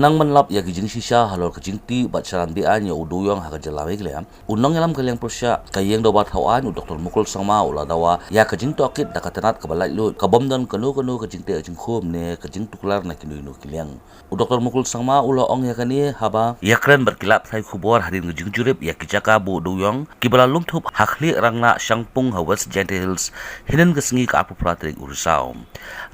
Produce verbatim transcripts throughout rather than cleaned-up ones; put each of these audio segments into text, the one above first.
Nang mynlap ïa ki jingshisha halor ka jingtih bad sharan be-aiñ ïa u dewïong ha ka jylla Meghalaya, u nongïalam ka liang pyrshah ka ïing dorbar thaw aiñ u Doktor Mukul Sangma u la dawa ïa ka jingtohkit da ka tnat kaba laitluid, ka bym don kano kano ka jingteh jingkhum ne ka jingtuklar na kino kino ki liang. U Doktor Mukul Sangma u la ong ïa kane haba ïakren bad ki lad pathai khubor hadien ka jingjurip ïa ki jaka buh dewïong kiba la lum thup ha Khlieh Rangnah Shangpung ha West Jaintia Hills hynnin ka sngi, ka arphew phra tarik u Risaw.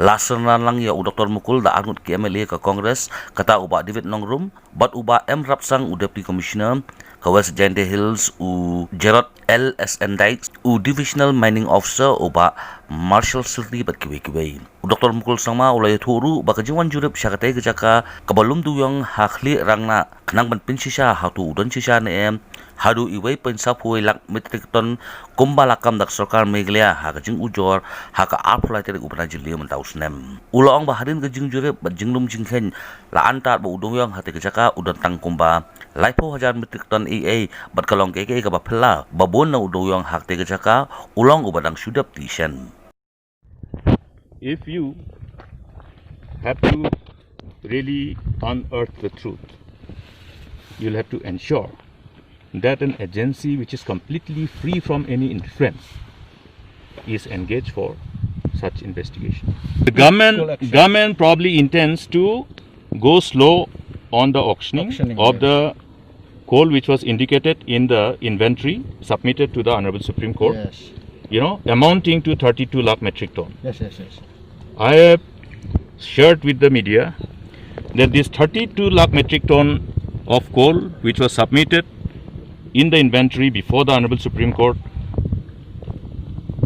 La synran lang ïa u Doktor Mukul da arngut ki M L A ka Congress, kata u Bah David Nongrum bad u Bah M Rapsang u Deputy Commissioner ka West Jaintia Hills, u Gerard L S N Dykes u Divisional Mining Officer, u Bah Marshall Sylty bad kiwei kiwei. U Doktor Mukul Sangma u la ïathuh ruh ba ka jingwan jurip sha katei ka jaka kaba lum dewïong ha Khlieh Rangnah, khnang ban pynshisha hato u don shisha ne em, haduh uwei point saphew lak metric ton kumba la kam da ka sorkar Meghalaya ha ka jingujor ha ka arphew lai tarik u bnai Jylliew mynta u snem. U la ong ba hadien ka jingjurip bad jinglum jingkheiñ la antad ba u dewïong ha katei ka jaka u don tang kumba laiphew hajar metric ton ei ei bad ka long kaei kaei kaba phylla ba bun na u dewïong ha katei ka jaka u long uba dang shu dep tih shen. If you have to really unearth the truth, you'll have to ensure that an agency which is completely free from any influence is engaged for such investigation. The government, government probably intends to go slow on the auctioning, auctioning, of, yes, the coal which was indicated in the inventory submitted to the Honorable Supreme Court, yes, you know, amounting to thirty-two lakh metric ton. Yes, yes, yes. I have shared with the media that this thirty-two lakh metric ton of coal which was submitted in the inventory before the Honorable Supreme Court,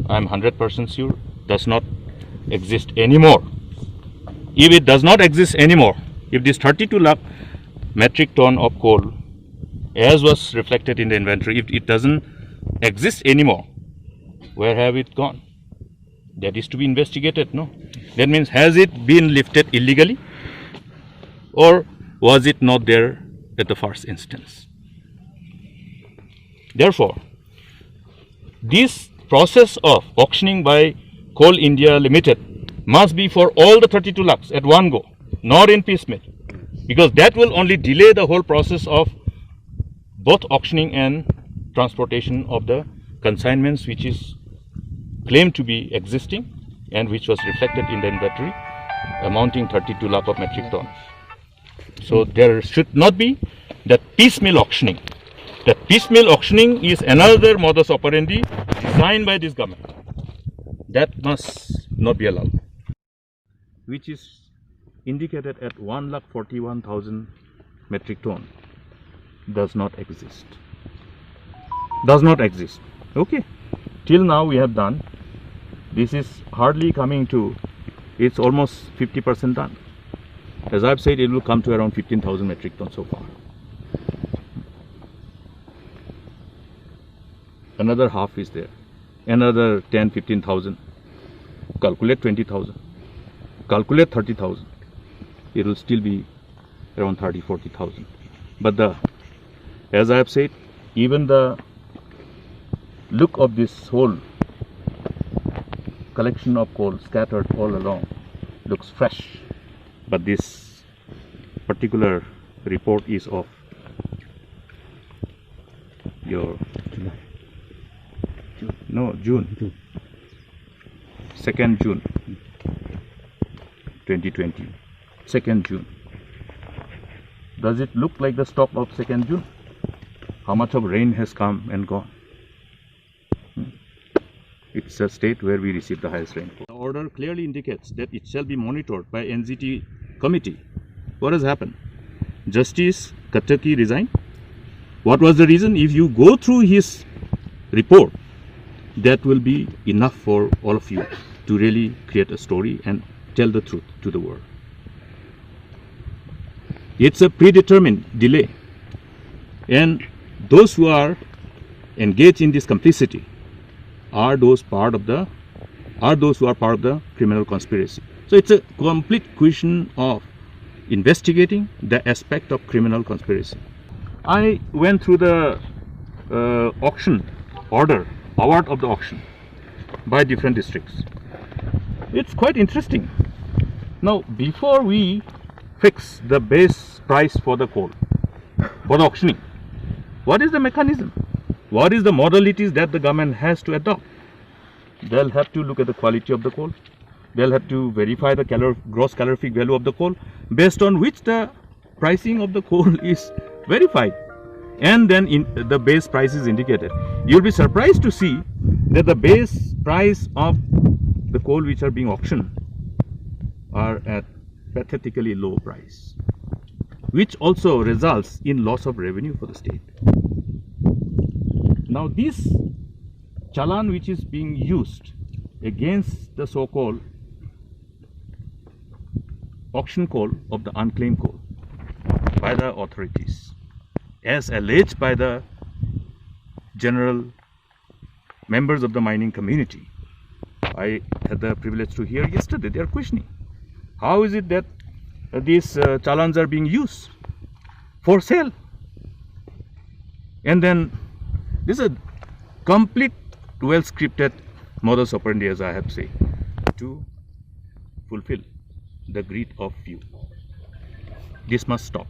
I am hundred percent sure, does not exist anymore. If it does not exist anymore, if this thirty-two lakh metric ton of coal, as was reflected in the inventory, if it doesn't exist anymore, where have it gone? That is to be investigated, no? That means, has it been lifted illegally, or was it not there at the first instance? Therefore, this process of auctioning by Coal India Limited must be for all the thirty-two lakhs at one go, not in piecemeal, because that will only delay the whole process of both auctioning and transportation of the consignments which is claimed to be existing and which was reflected in the inventory, amounting thirty-two lakh of metric ton. So there should not be that piecemeal auctioning. That piecemeal auctioning is another modus operandi designed by this government. That must not be allowed. Which is indicated at one lakh forty-one thousand metric ton does not exist. Does not exist. Okay. Till now we have done. This is hardly coming to, it's almost fifty percent done. As I've said, it will come to around fifteen thousand metric ton so far. Another half is there. Another ten, fifteen thousand. Calculate twenty thousand. Calculate thirty thousand. It will still be around thirty, forty thousand. But the, as I have said, even the look of this whole collection of coal scattered all along looks fresh. But this particular report is of your July. No, June. June. Second June twenty twenty. Second June. Does it look like the stock of second June? How much of rain has come and gone? Hmm. It's a state where we receive the highest rainfall. The order clearly indicates that it shall be monitored by N G T committee. What has happened? Justice Kataki resigned. What was the reason? If you go through his report, that will be enough for all of you to really create a story and tell the truth to the world. It's a predetermined delay. And those who are engaged in this complicity are those part of the, are those who are part of the criminal conspiracy. So it's a complete question of investigating the aspect of criminal conspiracy. I went through the uh, auction order, award of the auction by different districts. It's quite interesting. Now, before we fix the base price for the coal for the auctioning. What is the mechanism? What is the modalities that the government has to adopt? They'll have to look at the quality of the coal. They'll have to verify the calor- gross calorific value of the coal, based on which the pricing of the coal is verified, and then in the base price is indicated. You'll be surprised to see that the base price of the coal which are being auctioned are at pathetically low price, which also results in loss of revenue for the state. Now, this challan which is being used against the so-called auction coal of the unclaimed coal by the authorities, as alleged by the general members of the mining community. I had the privilege to hear yesterday, they are questioning. How is it that uh, these uh, challans are being used for sale? And then this is a complete, well scripted modus operandi, as I have said, to fulfill the greed of few. This must stop.